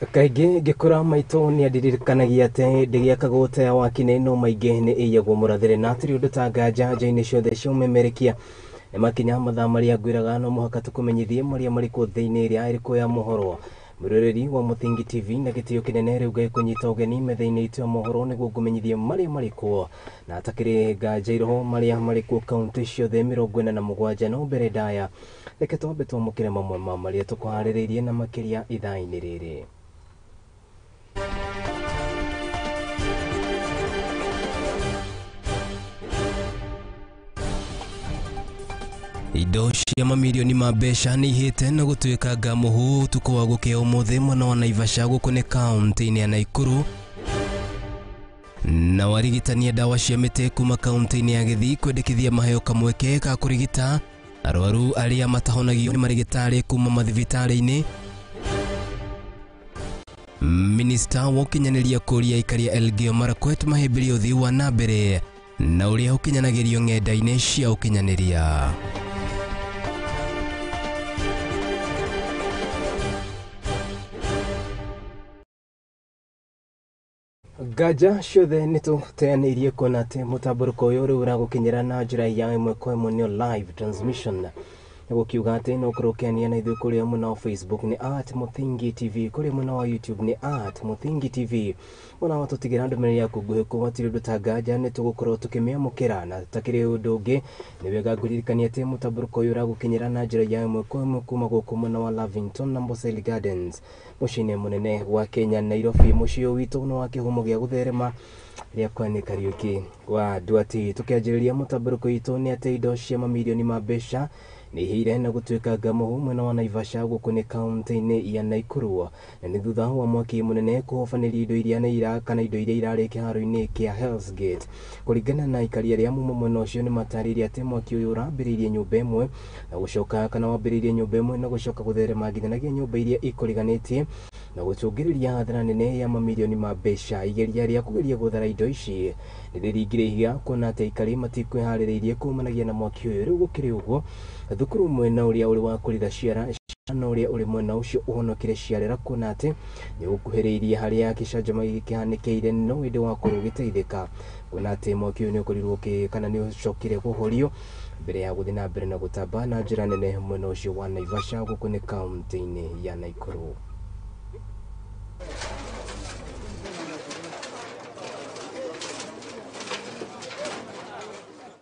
Kaingĩ ngĩkũra maitũ nĩandirikanagia atĩ ndĩgĩakagwo ta ya wakinĩ no maingĩ nĩ ĩiyagwo mũrathĩre na hatirĩ ũndũ ta nganja nja-inĩ ciothe cia ũmemerekia. Nĩ makinya mathaa marĩa ngwĩraga no mũhaka tũkũmenyithie marĩa marĩ kuo thĩinĩ ĩrĩa ĩrĩ kuo ya mohoro. Mwĩroreri wa Mũthingi TV na gĩtĩo kĩnene rĩu ngagĩkũnyita ũgeni metha-inĩ itũ ya mohoro nĩguo ngũmenyithie marĩa marĩ kuo na hatakĩrĩ nganja iroho marĩa marĩ kuo kaunti ciothe 47 no mbere ndaya reke twambe twamũkĩre mamwe ma marĩa tũkũharĩrĩirie na makĩria ithaa-inĩ rĩrĩ. Indo cia mamirioni ma mbeca nĩ ihĩte na gũtuĩkanga mũhu ũtukũ wa gũkĩa ũmũthĩ mwena wa Naivasha gũkũ nĩ kaunti-inĩ ya Naikuru. Na warigitania ndawa cia mĩtĩ kuma kaunti-inĩ ya Gĩthii kwendekithia maheo kamweke ka kũrigita arwaru arĩa matahonagio nĩ marigĩtarĩ kuma mathibitarĩ-inĩ. Minista wa ũkinyanĩria kũria aikari a Elgeyo Marakwet mahĩmbĩrie ũthii wa na mbere na ũrĩa ũkinyanagĩrio ng'enda-inĩ cia ũkinyanĩria. Nganja ciothe nĩ tũteanĩirie kuona atĩ mũtambũrũko ũyũ rĩu ũragũkinyĩra na njĩra ya ĩmwe kwa ĩmwe nĩyo live transmission. Nĩgũkiuga atĩ no ũkorwo ũkĩania na ithuĩ kũrĩa mwena wa Facebook nĩ at Mũthingi TV, kũrĩa mwena wa YouTube nĩ at Mũthingi TV. Mwena wa tũtigĩra ndũmĩrĩri yaku nguhĩ kũ hatirĩ ũndũ ta nganja nĩ tũgũkorwo tũkĩmĩamũkĩra na takĩrĩ ũndũ ũngĩ nĩ wega ngũririkania atĩ mũtambũrũko ũyũ ũragũkinyĩra na njĩra ya ĩmwe kwa ĩmwe kuma gũkũ mwena wa Lavington na Amboseli Gardens mũciĩ-inĩ mũnene wa Kenya Nairobi. Mũciĩ ũyũ witũ nĩ wa kĩhumo gĩa gũtherema rĩakwa nĩ Kariũki wa Nduati. Tũkĩanjĩrĩria mũtambũrũko witũ nĩ atĩ indo cia mamirioni ma mbeca nĩ ihĩire na gũtuĩkanga mũhu mwena wa Naivasha gũkũ nĩ kaunti-inĩ ya Naikuru na nĩ thutha wa mwaki mũnene kũhobanĩria indo iria nĩ ira kana indo iria irarĩ kĩharo-inĩ kĩa Hell's Gate. Kũringana na aikari arĩa mauma mwena ũcio nĩ matarĩirie atĩ mwaki ũyũ ũrambĩrĩirie nyũmba ĩmwe na gũcoka kana wambĩrĩirie nyũmba ĩmwe na gũcoka gũtherema nginyanagia nyũmba iria ikũriganĩtie na gũcũngĩrĩria hathara nene ya mamirioni ma mbeca. Igeria rĩa kũgeria gũthara indo ici nĩ rĩringire ihiga kuona atĩ aikari matikwĩharĩrĩirie kumanagia na mwaki ũyũ. Rĩu gũkĩrĩ ũguo thukuru mwena ũrĩa ũrĩ wa kũrira ciara na ũrĩa ũrĩ mwena ũcio ũhonokire ciarera kuona atĩ nĩ ũkuhĩrĩirie harĩa gĩcanjama gĩkĩ kĩhanĩkĩire no ĩndĩ wakorwo ũgĩteithĩka kuona atĩ mwaki ũyũ nĩ ũkorirwo kana nĩ ũcokire kũhorio mbere ya gũthiĩ na mbere na gũtamba na njĩra nene mwena ũcio wa Naivasha gũkũ nĩ kaunti-inĩ ya Naikuru.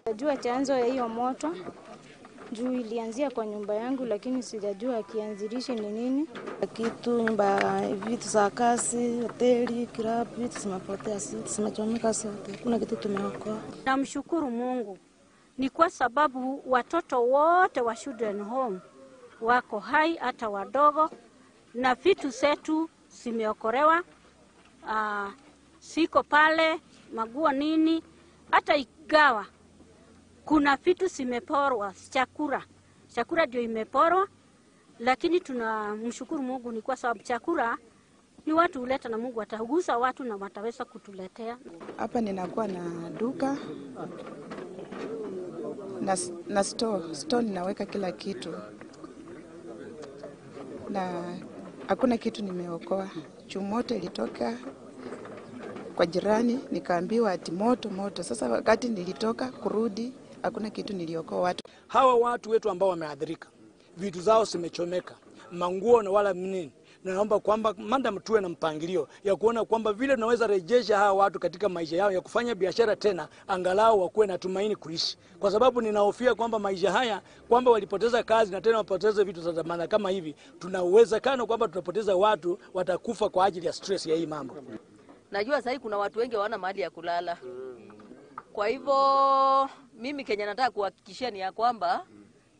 Sijajua chanzo ya hiyo moto juu ilianzia kwa nyumba yangu, lakini sijajua kianzilishi ni nini. Kitu nyumba, vitu za kazi, hoteli, club, vitu zimepotea, zimechomeka zote. Kuna kitu tumeokoa. Namshukuru Mungu ni kwa sababu watoto wote wa children home wako hai, hata wadogo, na vitu zetu zimeokolewa. Siko pale maguo nini, hata igawa kuna vitu zimeporwa, chakula ndio imeporwa, lakini tunamshukuru Mungu ni kwa sababu chakula ni watu huleta na Mungu atagusa watu na wataweza kutuletea. Hapa ninakuwa na duka na store ninaweka kila kitu na hakuna kitu nimeokoa. Moto ilitoka kwa jirani, nikaambiwa ati moto moto. Sasa wakati nilitoka kurudi hakuna kitu niliokoa watu. Hawa watu wetu ambao wameathirika, vitu zao zimechomeka, manguo na wala nini. Naomba kwamba madam tuwe na mpangilio ya kuona kwamba vile tunaweza rejesha hawa watu katika maisha yao ya kufanya biashara tena, angalau wakuwe na tumaini kuishi. Kwa sababu ninahofia kwamba maisha haya, kwamba walipoteza kazi na tena wapoteze vitu za thamani kama hivi, tuna uwezekano kwamba tunapoteza watu watakufa kwa ajili ya stress ya hii mambo. Najua sasa kuna watu wengi hawana mahali ya kulala. Kwa hivyo mimi Kenya nataka kuhakikishia ni ya kwamba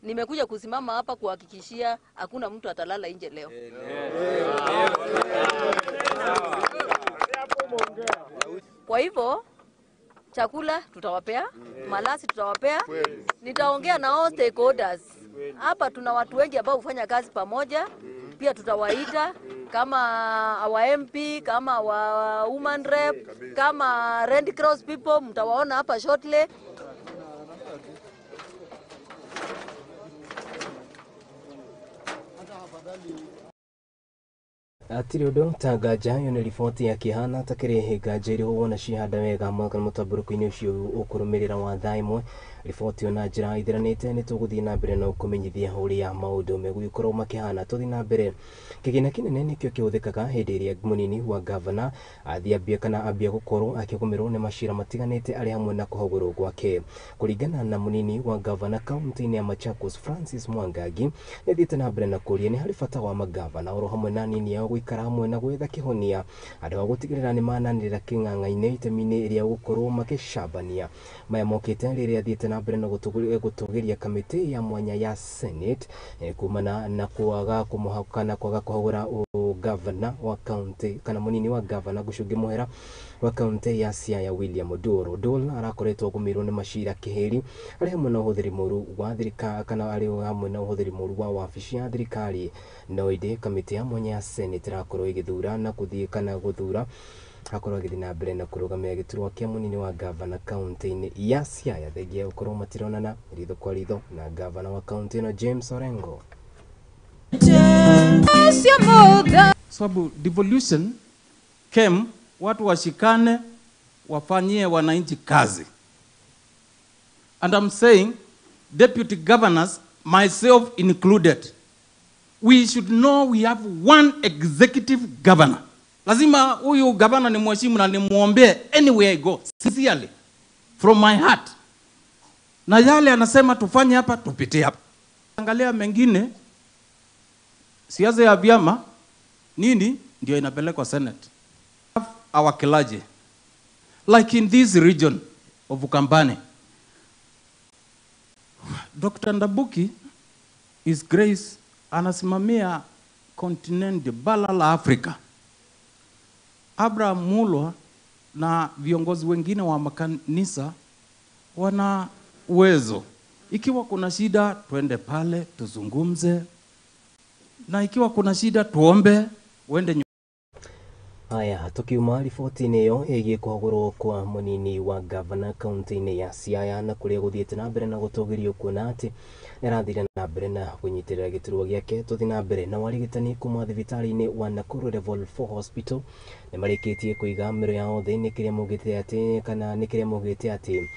nimekuja kusimama hapa kuhakikishia hakuna mtu atalala nje leo. Kwa hivyo chakula tutawapea, malasi tutawapea. Nitaongea na all stakeholders. Hapa tuna watu wengi ambao hufanya kazi pamoja, pia tutawaita kama our MP, kama our woman rep, kama Red Cross people, mtawaona hapa shortly. Atirĩ ũndũ ta nganja ĩyo nĩ riboti ya kĩhana ta kĩrĩ nganja irĩ wona cihanda wega mwaka mũtambũrũko-inĩ ũcio ũkũrũmĩrĩra wa thaa ĩmwe. Riboti ĩyo na njĩra ithiranĩte nĩ tũgũthiĩ na mbere na kũmenyithia ũrĩa maũndũ megũgĩkorwo makĩhana. Tũthiĩ na mbere, kĩgĩna kĩnene nĩkĩo kĩhũthĩkaga hĩndĩ ĩrĩa mũnini wa gavana athiĩ ambia kana ambia gũkorwo akĩgũmĩrwo nĩ macira matiganĩte arĩ hamwe na kũhagũrwo gwake. Kũringana na mũnini wa gavana kaunti-inĩ ya Machakos Francis Mwangangi, nĩ athiĩte na mbere na kũria nĩ harĩ bata wa magavana oro hamwe na anini ao gũikara hamwe na gwetha kĩhonia andũ a gũtigĩrĩra nĩ mananĩrĩra kĩng'ang'a-inĩ itemi-inĩ rĩa gũkorwo makĩcambania. Maya mokĩte rĩrĩa athiĩte na mbere na gũtũgĩria kamĩtĩ ya mwanya ya Senate kumana na kwaga kũmũhaka na kwaga kũhagũra gavana wa kaunti kana mũnini wa gavana Gucungi Mũhera wa kaunti ya Siaya William Oduor. Oduor arakoretwo agũmĩirwo nĩ macira kĩhĩri arĩ hamwe na ũhũthĩri mũru wa thirikari kana arĩ hamwe na ũhũthĩri mũru wa wabici ya thirikari. No ĩndĩ kamĩtĩ ya mwanya ya Senate ĩrakorwo ĩgĩthura na kũthiĩ kana gũthura akorwo agĩthiĩ na mbere na kũrũgamĩrĩra gĩturwa kĩa mũnini wa gavana kaunti-inĩ ya Siaya thengia gũkorwo matironana ritho kwa ritho na gavana wa kaunti ĩno James Orengo. Sababu devolution came, watu washikane wafanyie wananchi kazi. And I'm saying deputy governors, myself included, we should know we have one executive governor. Lazima huyu governor ni mheshimu na nimuombee anywhere I go, sincerely, from my heart. Na yale anasema tufanye hapa, tupitie hapa. Angalia mengine, siasa ya vyama nini ndio inapelekwa Senate. Our clergy, like in this region of Ukambani, Dr. Ndabuki, His Grace, anasimamia continent bara la Afrika. Abraham Mulwa na viongozi wengine wa makanisa wana uwezo. Ikiwa kuna shida twende pale tuzungumze, na ikiwa kuna shida tuombe uende. Aya, tukiuma riboti-inĩ ĩyo ĩgiĩ kũhagũrwo kwa mũnini wa gavana kaunti-inĩ ya Siaya na kũrĩa gũthiĩte na mbere na gũtũgĩrio kuona atĩ nĩarathire na mbere na kũnyitĩrĩra gĩturwa gĩake. Tũthiĩ na mbere na warigitani kuma thibitarĩ-inĩ wa Nakuru Level 4 Hospital nĩmarĩkĩtie kũiga mĩro yao thĩ nĩ kĩrĩa maugĩte atĩ kana nĩ kĩrĩa maugĩte atĩ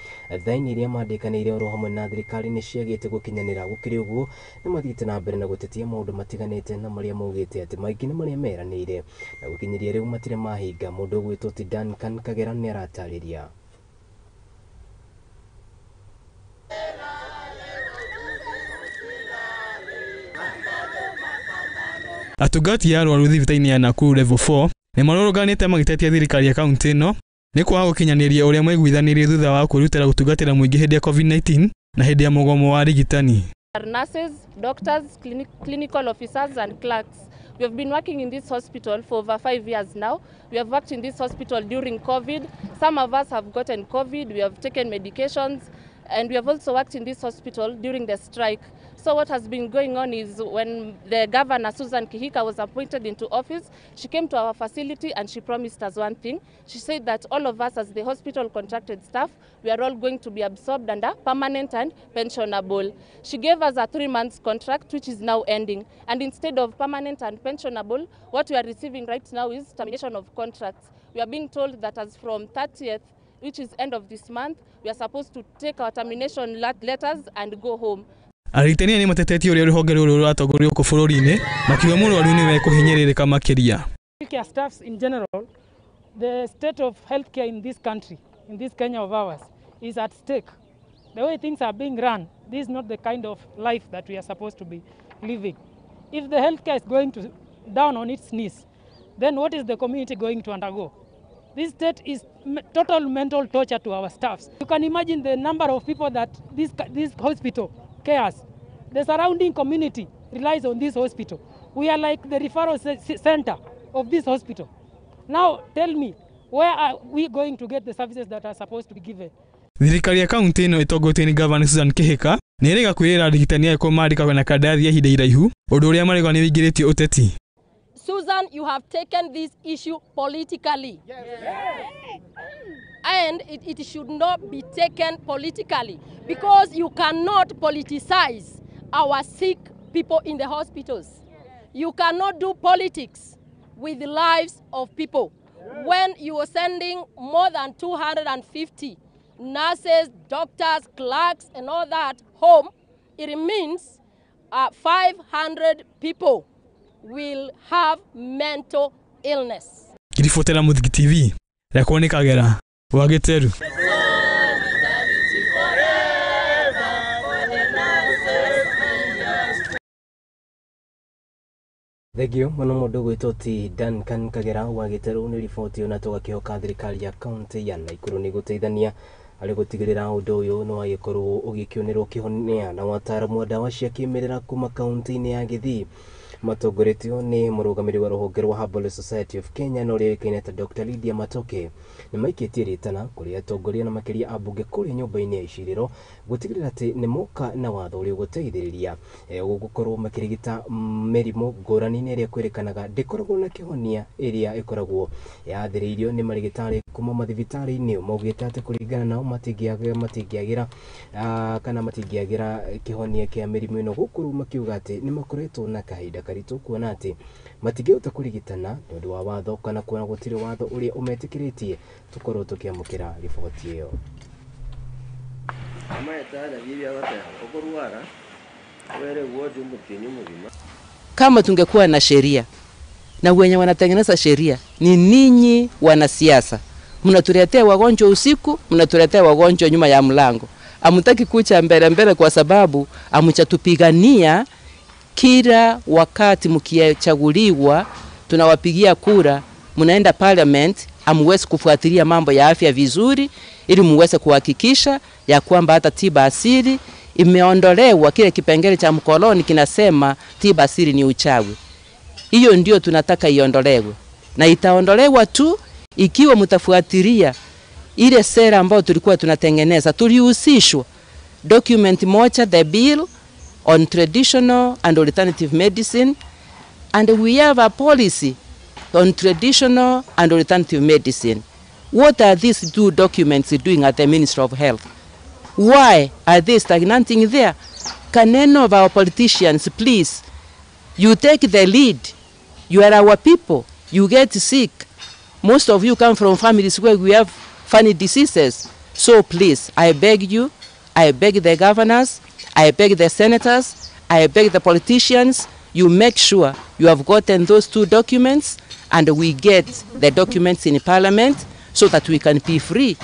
thaini iria mandĩkanĩire oro hamwe na thirikari nĩ ciagĩte gũkinyanĩra. Gũkĩrĩ ũguo nĩmathiĩte na mbere na gũtetia maũndũ matiganĩte na marĩa maugĩte atĩ maingĩ nĩ marĩa meranĩire na gũkinyĩria rĩu matirĩ mahinga. Mũndũ ũgwĩtwo ti Duncan Kagera nĩaratarĩria. Atungati ya arwaru thibitarĩ-inĩ ya Nakuru Level 4 nĩmarũrũnganĩte magĩtetia thirikari ya kaunti ĩno nĩ kwaga gũkinyanĩria ũrĩa maiguithanĩirie thutha wa kwĩrutĩra gũtungatĩra mũingĩ hĩndĩ ya COVID-19 na hĩndĩ ya mũgomo wa arigitani. Nurses, doctors, clinical officers and clerks. We have been working in this hospital for over 5 years now. We have worked in this hospital during COVID. Some of us have gotten COVID, we have taken medications, and we have also worked in this hospital during the strike. So what has been going on is when the governor, Susan Kihika, was appointed into office, she came to our facility and she promised us one thing. She said that all of us as the hospital contracted staff, we are all going to be absorbed under permanent and pensionable. She gave us a 3-month contract, which is now ending. And instead of permanent and pensionable, what we are receiving right now is termination of contracts. We are being told that as from 30th, which is end of this month, we are supposed to take our termination letters and go home. Arigitani nĩ matetetie ũrĩa rũhonge rũrũ rũratongorio gũkũ bũrũri-inĩ makiuga mũrwaru nĩwe kũhinyĩrĩrĩka makĩria. Healthcare staffs in general, the state of healthcare in this country, in this Kenya of ours, is at stake. The way things are being run, this is not the kind of life that we are supposed to be living. If the healthcare is going to down on its knees, then what is the community going to undergo? This state is total mental torture to our staffs. You can imagine the number of people that this hospital cares. The surrounding community relies on this hospital. We are like the referral center of this hospital. Now tell me, where are we going to get the services that are supposed to be given? Thirikari ya kaunti ĩno ĩtongoretio nĩ Gavana Susan Kihika nĩ ĩrega kwĩrĩra arigitani ayo mandĩkagwo na kandarathi ya ihinda iraihu, ũndũ ũrĩa marauga nĩ ũingĩrĩtie ũteti. Susan, you have taken this issue politically. Yes. And it should not be taken politically, because you cannot politicize our sick people in the hospitals. You cannot do politics. with the lives of people. When you are sending more than 250 nurses, doctors, clerks, and all that home, it means 500 people will have mental illness. Kirifotera Muthingi TV, rekwo nĩ Kagera wa Gĩteru. Thengio muno mundu gwitwo ti Duncan Kagera wa Gĩteru nĩ riboti na tũgakĩhoka thirikari ya kaunti ya Naikuru nĩ gũteithania arĩ gũtigĩrĩra ũndũ ũyũ nĩ wagĩkorwo ũgĩkĩonerwo kĩhonia na wataaramu a ndawa cia kĩmerera kuma kaunti-inĩ ya Gĩthii matongoretio nĩ mũrũgamĩrĩri wa rũhonge rwa Herbal Society of Kenya na ũrĩa ũĩkaine ta Dr. Lydia Matoke nĩ maikĩtie rĩtana kũrĩ atongoria na makĩria ambunge kũrĩa nyũmba-inĩ ya icirĩro gũtigĩrĩra atĩ nĩ moka na watho ũrĩa ũgũteithĩrĩria gũkorwo makĩrigita mĩrimũ ngũrani ĩrĩa kwĩrĩkanaga ndĩkoragwo na kĩhonia ĩrĩa ĩkoragwo yathĩrĩirio nĩ marigĩtarĩ kuma mathibitarĩ-inĩ maugĩte atĩ kũringana nao matingĩagĩra kana matingĩagĩra kĩhonia kĩa mĩrimũ ĩno gũkũ rĩu makiuga atĩ nĩ makoretwo na kahinda karitũ kuona atĩ matingĩhota kũrigitana nĩ ũndũ wa watho kana kuona gũtirĩ watho ũrĩa ũmetĩkĩrĩtie tũkorwo tũkĩamũkĩra riboti ĩyo. Kama tungekuwa na sheria na wenye wanatengeneza sheria ni ninyi wanasiasa, mnatuletea wagonjwa usiku, mnatuletea wagonjwa nyuma ya mlango, amutaki kucha mbele mbele kwa sababu amuchatupigania. Kila wakati mkichaguliwa tunawapigia kura, mnaenda parliament, amuwezi kufuatilia mambo ya afya vizuri ili muweze kuhakikisha ya kwamba hata tiba asili imeondolewa. Kile kipengele cha mkoloni kinasema tiba asili ni uchawi. Hiyo ndio tunataka iondolewe, na itaondolewa tu ikiwa mtafuatilia ile sera ambayo tulikuwa tunatengeneza. Tulihusishwa document moja, the bill on traditional and alternative medicine, and we have a policy on traditional and alternative medicine. What are these two documents doing at the Ministry of Health? Why are they stagnating there? Can any of our politicians, please, you take the lead. You are our people. You get sick. Most of you come from families where we have funny diseases. So please, I beg you, I beg the governors, I beg the senators, I beg the politicians, you make sure you have gotten those two documents and we get the documents in parliament so that we can be free.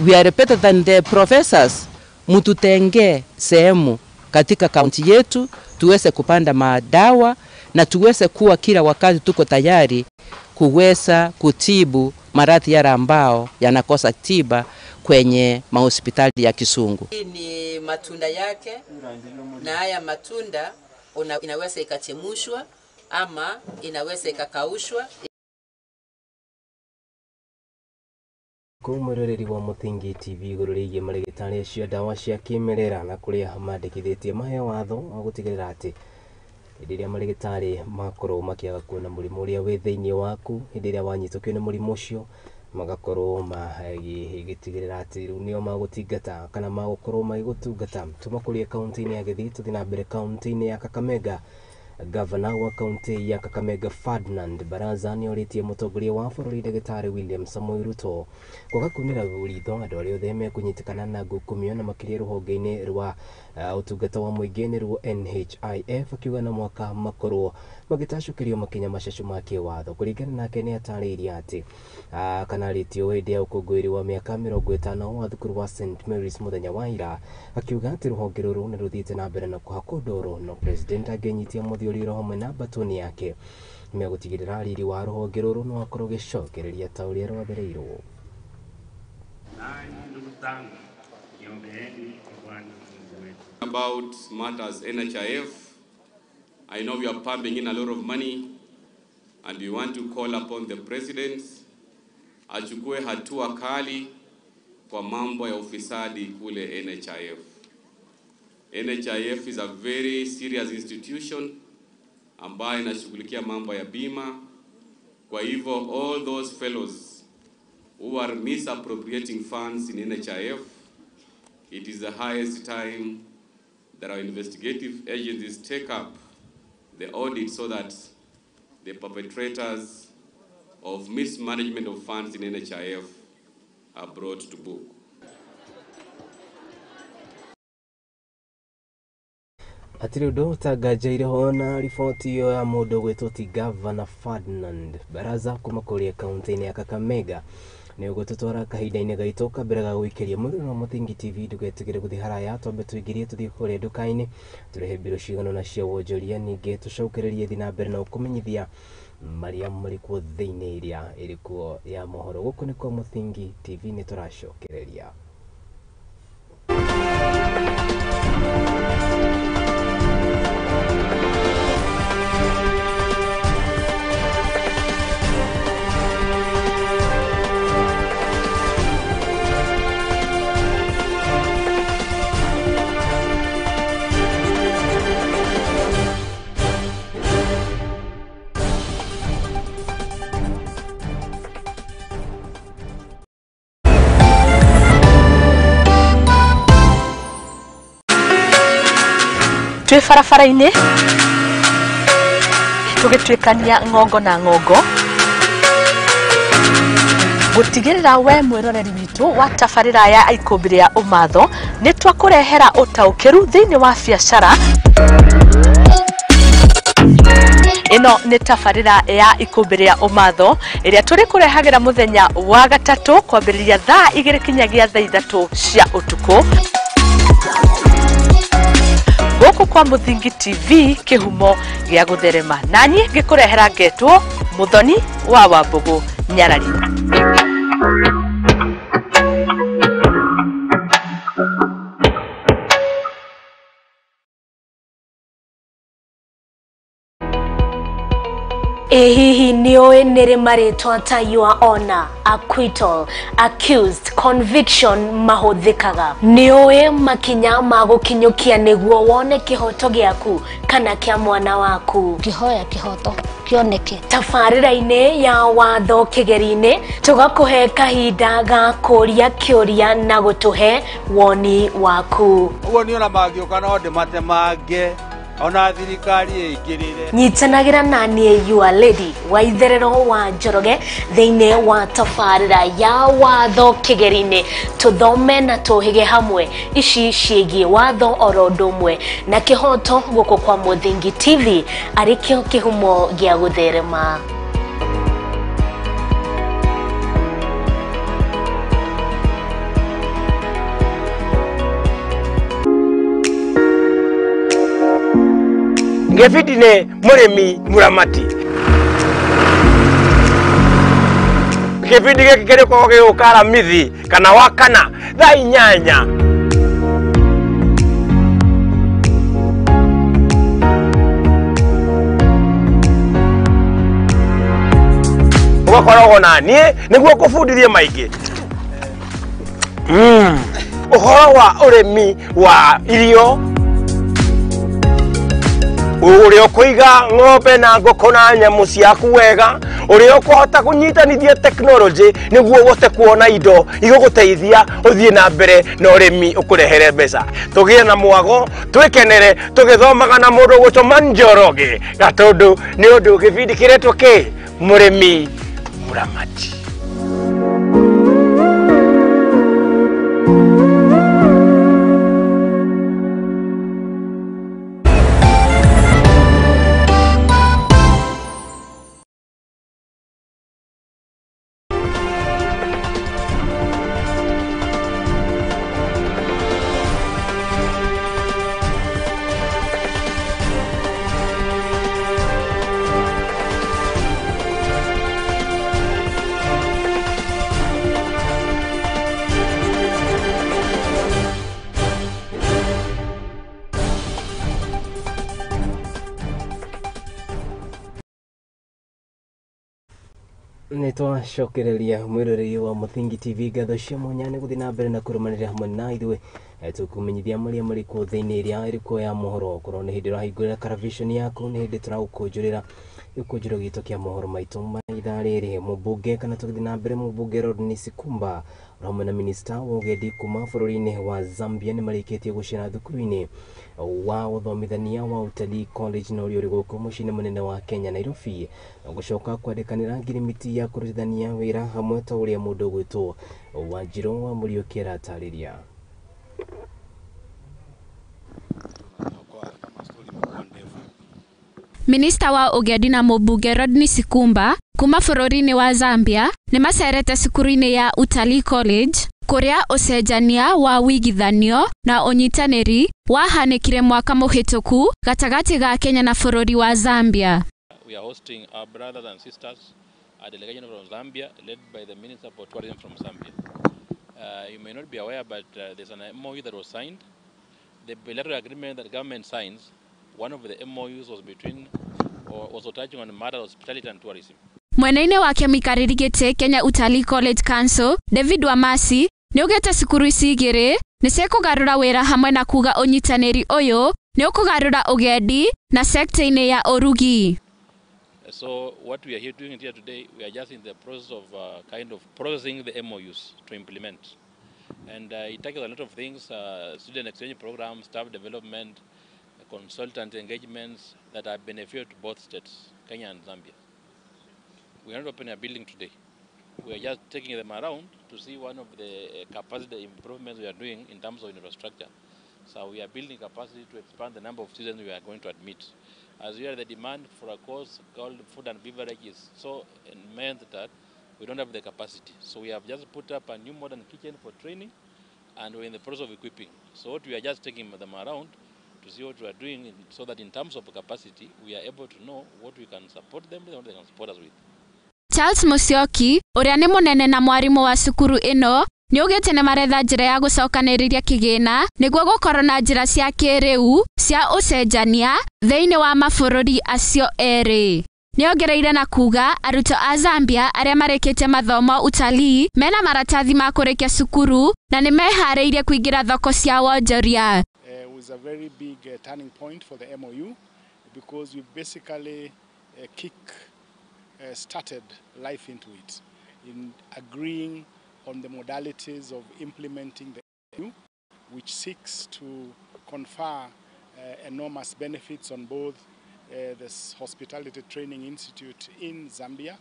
We are better than the professors. Mututenge sehemu katika kaunti yetu tuweze kupanda madawa na tuweze kuwa kila wakati tuko tayari kuweza kutibu maradhi yale ambao yanakosa tiba kwenye mahospitali ya kisungu. Hii ni matunda yake, na haya matunda inaweza ikachemshwa ama inaweza ikakaushwa. Kumurereri wa Muthingi TV igũrũ rĩgiĩ marigitari acio ndawa cia kĩmerera na kũrĩa mandĩkithĩtie mahe watho wa gũtigĩrĩra atĩ hĩndĩ ĩrĩa marigitari makorwo makĩaga kuona mũrimũ ũrĩa wĩ thĩinĩ waku, hĩndĩ ĩrĩa wanyitũkio nĩ mũrimũ ũcio magakorwo magĩtigĩrĩra atĩ rĩu nĩo magũtingata kana magũkorwo magĩgũtungata. Tuma kũrĩa kaunti-inĩ ya Gĩthii tũthiĩ na mbere kaunti-inĩ ya Kakamega. Gavana wa kaunti ya Kakamega Ferdinand Baraza nĩorĩtie mũtongoria wa bũrũri Ndagĩtarĩ William Samoei Ruto kwaga kunĩra ritho andũ arĩa othe mekũnyitĩkana na ngukumio na makĩria rũhonge-inĩ rwa ũtungata wa mũingĩ nĩruo NHIF, akiuga na mwaka makorwo magĩtacũkĩrio makinya macacu ma kĩwatho. Kũringana nake nĩ atarĩirie atĩ kana arĩtio hĩndĩ ya ũkũngũĩri wa mĩaka 50 wa thukuru wa St Mary's mũthenya wa ira, akiuga atĩ rũhonge rũrũ nĩ rũthiĩte na mbere na kũhakwo ndoro no president angĩnyitia mũthiũrĩro hamwe na mbatoni yake megũtigĩrĩra riri wa rũhonge rũrũ no akorwo gĩcokereria ta ũrĩa rwathereirwo. About matters NHIF, I know we are pumping in a lot of money and we want to call upon the president achukue hatua kali kwa mambo ya ufisadi kule NHIF. NHIF is a very serious institution ambayo inashughulikia mambo ya bima. Kwa hivyo all those fellows who are misappropriating funds in NHIF, it is the highest time that our investigative agencies take up the audit so that the perpetrators of mismanagement of funds in NHIF are brought to book. Hatirĩ ũndũ ũtanganjaireho na riboti ĩyo ya mũndũ ũgwĩtwo ti Gavana Ferdinand Baraza kuma kũrĩa kaunti-inĩ ya Kakamega. Nĩ ũgũtũtwara kahinda-inĩ gaitũ kambere ga gũikĩria mũrĩro wa Mũthingi TV. Ndũgetigĩre gũthiĩ haraya, twambe tũingĩrie tũthiĩ kũrĩa nduka-inĩ tũrehe mbirũ cigana ũna cia wonjoria, ningĩ tũcokererie thiĩ na mbere na ũkũmenyithia marĩa marĩ kuo thĩinĩ ĩrĩa ĩrĩ kuo ya mohoro. Gũkũ nĩ kwa Mũthingi TV, nĩ tũracokereria. Twĩ barabara-inĩ tũgĩtuĩkania ng'ongo na ng'ongo gũtigĩrĩra we mwĩroreri witũ wa tabarĩra ya Ikũmbĩ rĩa Ũmatho nĩ twakũrehera ũtaũkĩru thĩinĩ wa biacara. Ĩno nĩ tabarĩra ya Ikũmbĩ rĩa Ũmatho ĩrĩa tũrĩ kũrehagĩra mũthenya wa gatatũ kwambĩrĩria thaa 2 kinyagia thaa 3 cia ũtukũ gũkũ kwa Mũthingi TV, kĩhumo gĩa gũtherema. Naniĩ ngĩkũrehera ngetwo Mũthoni wa Wambũgũ Nyarari. Ĩ hihi nĩũĩ nĩrĩ marĩtwa ta your honor, acquittal, accused, conviction mahũthĩkaga? Nĩũĩ makinya ma gũkinyũkia nĩguo wone kĩhoto gĩaku kana kĩa mwana waku? Kĩhoya kĩhoto kĩoneke. Tabarĩra-inĩ ya watho kĩgeri-inĩ tũgakũhe kahinda ga kũria kĩũria na gũtũhe woni waku. Ũguo niĩ ona mangĩũka no ndĩmatemange ona thirikari ĩingĩrĩre. Nyitanagĩra na niĩ your lady wa itherero wa Njoroge thĩinĩ wa tabarĩra ya watho kĩgeri-inĩ, tũthome na tũhĩge hamwe ici ciĩgiĩ watho oro ũndũ ũmwe na kĩhoto gũkũ kwa Mũthingi TV arĩ kĩo kĩhumo gĩa gũtherema. Gĩbindi nĩ mũrĩmi mũramati. Gĩbindi gĩkĩ kĩrĩkoragwo gĩgũka Aramithi kana Wakana thaa 8. Ũgakoragwo na niĩ nĩguo ngũbundithie maingĩ ũhoro wa ũrĩmi wa irio, ũrĩa ũkũiga ng'ombe na ngũkũ na nyamũ ciaku wega, ũrĩa ũkũhota kũnyitanithia tekinoronjĩ nĩguo ũhote kuona indo igũgũteithia ũthiĩ na mbere na ũrĩmi ũkũrehere mbeca. Tũgĩe na mwago, twĩkenere tũgĩthomaga na mũndũ ũgwĩtwo Njoroge Gatũndũ, nĩ ũndũ gĩbindi kĩretwo kĩ mũrĩmi mũramati. Nĩ twacokereria mwĩroreri wa Mũthingi TV ngatho cia mwanya nĩ gũthiĩ na mbere na kũrũmanĩrĩra hamwe na ithuĩ. Tũkũmenyithia marĩa marĩ kuo thĩinĩ ĩrĩa ĩrĩ kuo ya mohoro. Okorwo nĩ hĩndĩ ũrahingũrĩra karaviceni yaku, nĩ hĩndĩ tũragũkũnjũrĩra gĩkũnjũro gitũ kĩa mohoro maitũ ma ithaa rĩrĩ. Mũmbunge kana tũgĩthiĩ na mbere, mũmbunge Rodney Sikumba Hamwe na minista wa ũgendi kuma bũrũri-inĩ wa Zambia nĩ marĩkĩtie gũcera thukuru-inĩ wa ũthomithania wa Utalii College na ũrĩa ũrĩ gũkũ mũciĩ-inĩ mũnene wa Kenya Nairobi, na gũcoka kwandĩkanĩra ngirimiti ya kũrutithania wĩra hamwe ta ũrĩa mũndũ ũgwĩtwo Wanjirũ wa Mũriũki aratarĩria. Minista wa ũgendi na mũmbunge Rodney Sikumba kuma bũrũri-inĩ wa Zambia nĩ macerete cukuru-inĩ ya Utalii College kũrĩa ũcenjania wa wĩigithanio na ũnyitanĩri wahanĩkire mwaka mũhĩtũku gatagatĩ ga Kenya na bũrũri wa Zambia. We are hosting our brothers and sisters, a delegation from Zambia led by the Minister for Tourism from Zambia. You may not be aware, but there's an MOU that was signed. The bilateral agreement that government signs, one of the MOUs was between, or was touching on the matter of hospitality and tourism. Mwena-inĩ wake mũikarĩri gĩtĩ Kenya Utalii College Council David Wamasi nĩaugĩte cukuru ici igĩrĩ nĩ cikũgarũra wĩra hamwe na kuga ũnyitanĩri ũyũ nĩ ũkũgarũra ũgendi na sekta-inĩ ya ũrugi. So what we are here doing here today, we are just in the process of kind of processing the MOUs to implement. And it takes a lot of things, student exchange programs, staff development, consultant engagements that are beneficial to both states, Kenya and Zambia. We are not opening a building today. We are just taking them around to see one of the capacity improvements we are doing in terms of infrastructure. So we are building capacity to expand the number of students we are going to admit. As we are, the demand for a course called food and beverage is so immense that we don't have the capacity. So we have just put up a new modern kitchen for training, and we're in the process of equipping. So what we are just taking them around to see what we are doing, so that in terms of capacity, we are able to know what we can support them with and what they can support us with. Charles Musyoki, ũrĩa nĩ mũnene na mwarimũ wa cukuru ĩno, nĩaugĩte nĩ maretha njĩra ya gũcokanĩrĩria kĩgĩna nĩguo gũkorwo na njĩra cia kĩrĩu cia ũcenjania thĩinĩ wa mabũrũri acio erĩ. Nĩongereire na kuga arutwo a Zambia arĩa marĩkĩtie mathomo utalii mena maratathi ma kũrĩkia cukuru na nĩ meharĩirie kũingĩra thoko cia wonjoria. Was a very big turning point for the MOU because we basically started life into it in agreeing on the modalities of implementing the MOU, which seeks to confer enormous benefits on both this Hospitality Training Institute in Zambia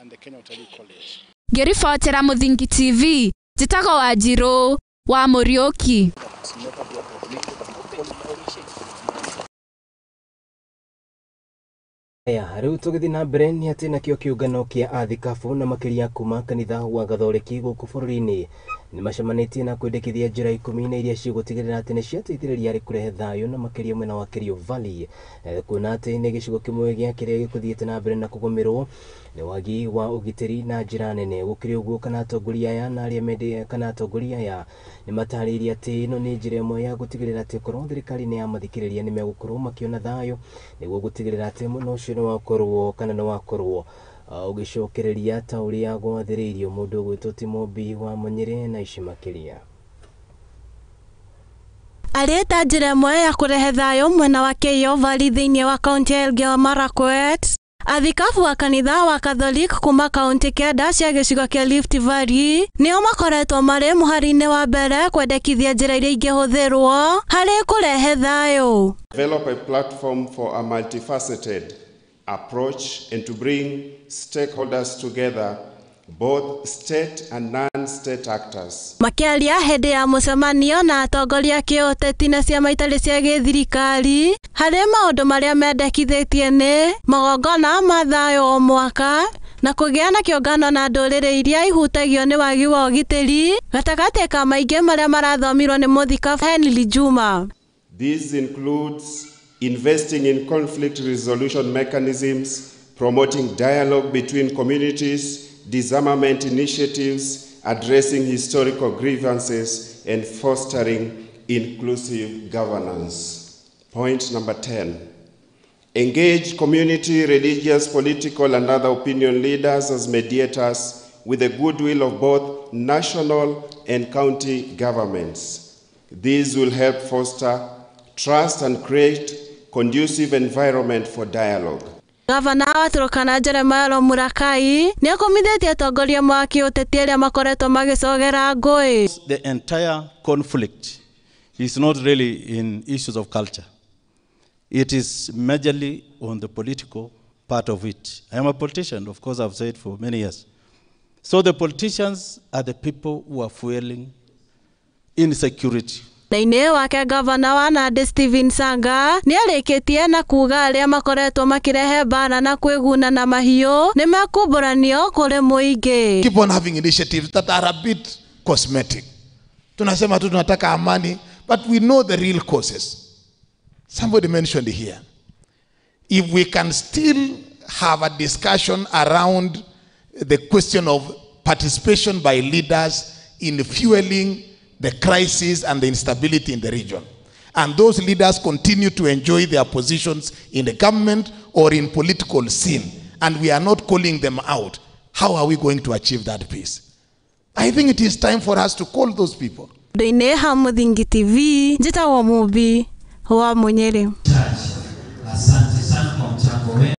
and the Kenya Utalii College. Ngĩribotera Mũthingi TV, njĩtagwo Wanjirũ wa Mũriũki. Aya, rĩu tũgĩthiĩ na mbere nĩ atĩ nakĩo kĩũngano kĩa athikabu na makĩria kuma kanitha wa Gatholeki gũkũ bũrũri-inĩ nĩ macemanĩtie na kwendekithia njĩra 10 iria cigũtigĩrĩra atĩ nĩ ciateithĩrĩria harĩ kũrehe thayũ na makĩria mwena wa Kerio Valley, kuona atĩ nĩ gĩcigo kĩmwe gĩa kĩrĩa gĩkũthiĩte na mbere na kũgũmĩrwo nĩ wagi wa ũgitĩri na njĩra nene. Gũkĩrĩ ũguo, kana atongoria aya na arĩa mende kana atongoria aya nĩ matarĩirie atĩ ĩno nĩ njĩra ĩmwe ya gũtigĩrĩra atĩ korwo thirikari nĩ yamathikĩrĩria nĩ megũkorwo makĩona thayũ nĩguo gũtigĩrĩra atĩ mũno ũcio nĩ wakorwo kana nĩ wakorwo ũgĩcokereria ta ũrĩa gwathĩrĩirio. Mũndũ ũgwĩtwo Timombi wa Mũnyĩrĩ na ici makĩria. Arĩta njĩra ĩmwe ya kũrehe thayũ mwena wa Kerio Valley thĩinĩ wa kaunti ya Elgeyo Marakwet. Athikabu wa kanitha wa Catholic kuma kaunti 9 cia gĩcigo kĩa Rift Valley nĩo makoretwo marĩ mũhari-inĩ wa mbere kwendekithia njĩra iria ingĩhũthĩrwo harĩ kũrehe thayũ. Develop a platform for a multifaceted approach and to bring stakeholders together, both state and non-state actors. Makĩaria hĩndĩ ya mũcemanio na atongoria kĩũteti na ciama itarĩ cia gĩthirikari harĩ maũndũ marĩa mendekithĩtie nĩ magongona ma thayũ o mwaka na kũgĩa na kĩũngano na ndũrĩrĩ iria ihutagio nĩ wagi wa ũgitĩri gatagatĩ ka maingĩ marĩa marathomirwo nĩ mũthikabu Henry Juma. This includes investing in conflict resolution mechanisms, promoting dialogue between communities, disarmament initiatives, addressing historical grievances, and fostering inclusive governance. Point number 10. Engage community, religious, political, and other opinion leaders as mediators with the goodwill of both national and county governments. These will help foster trust and create conducive environment for dialogue. Gavana wa Turkana Jeremiah Lomurakai nĩ akomithĩtie atongoria ma kĩũteti arĩa makoretwo magĩcogera ngũĩ. The entire conflict is not really in issues of culture. It is majorly on the political part of it. I am a politician, of course, I've said for many years. So the politicians are the people who are fueling insecurity. Thĩinĩ wake gavana wa Nandi Stephen Sanga nĩ arĩkĩtie na kuga arĩa makoretwo makĩrehe mbara na kwĩguna na mahiũ nĩ mekumbũranio kũrĩ mũingĩ. Keep on having initiatives that are a bit cosmetic. Tunasema tu tunataka amani, but we know the real causes. Somebody mentioned here, if we can still have a discussion around the question of participation by leaders in fueling the crisis and the instability in the region, and those leaders continue to enjoy their positions in the government or in political scene, and we are not calling them out, how are we going to achieve that peace? I think it is time for us to call those people. Ndũinĩ ha Mũthingi TV, njĩtagwo Mũmbi wa Mũnyĩrĩ. Asante sana kwa mchango wenu.